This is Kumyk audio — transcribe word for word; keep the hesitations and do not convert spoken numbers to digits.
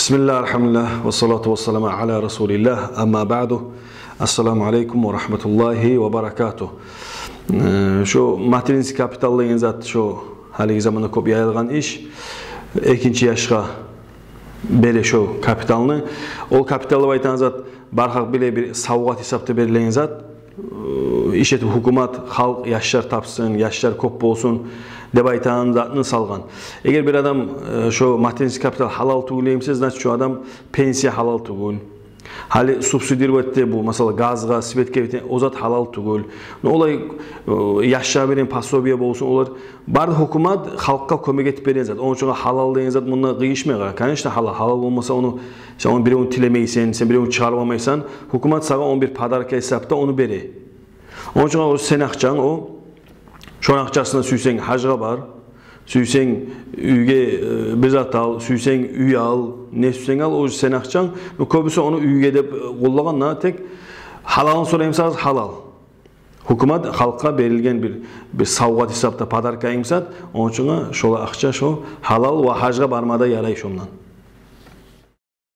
Бисмиллагь, альгьамдулиллагь, ва салату ва саламу аля расулиллагь, амма баъду. Ассаламу алейкум ва рагьматуллагьи ва баракатугь. Э, шо материнский капитал деген зат, шо гьалиги заманда кёп яйылгъан иш. Экинчи яшгъа бере шо капиталны. Ол капитал деп айтагъан зат, бар халкъ биле, бир савгъат гьисапда берилеген зат. Э, иш этип гьукумат, халкъ, яшлар тапсын, яшлар кёп болсун деп айтагъан затны салгъан. Эгер бир адам, э, шо материнский капитал гьалал тюгюл деймсе, значит, шо адам пенсия гьалал тюгюл. Гьали субсидировать эте бу, масала, газгъа, светге битен, о зат гьалал тюгюл. Ну, олай, э, яшгъа береген пособие болсун, олар бары гьукумат халкъгъа кёмек этип береген зат. Ону учун гьалал деген зат мунда къыйышмай къара. Конечно, гьалал. Гьалал болмаса, ону, сен ону биревню тилемейсен, сен биревню чыгъарып алмайсан. Гьукумат сагъа ону бир подарка гьисапда ону бере. Ону учун о сени акъчанг о. Шону акъчасына сюйсенг гьажгъа бар, сюйсенг уьйге, э, бир зат ал, сюйсенг уьй ал, не сюйсенг ал, о сени акъчанг. Ну, кёбюсю ону уьйге деп, э, къоллагъан да, тек гьалалын сораймсагъыз, гьалал. Гьукумат халкъгъа берилген бир, бир савгъат гьисапда, подарка гьисапда, ону учун шола акъча шо гьалал ва гьажгъа барма да ярай шондан.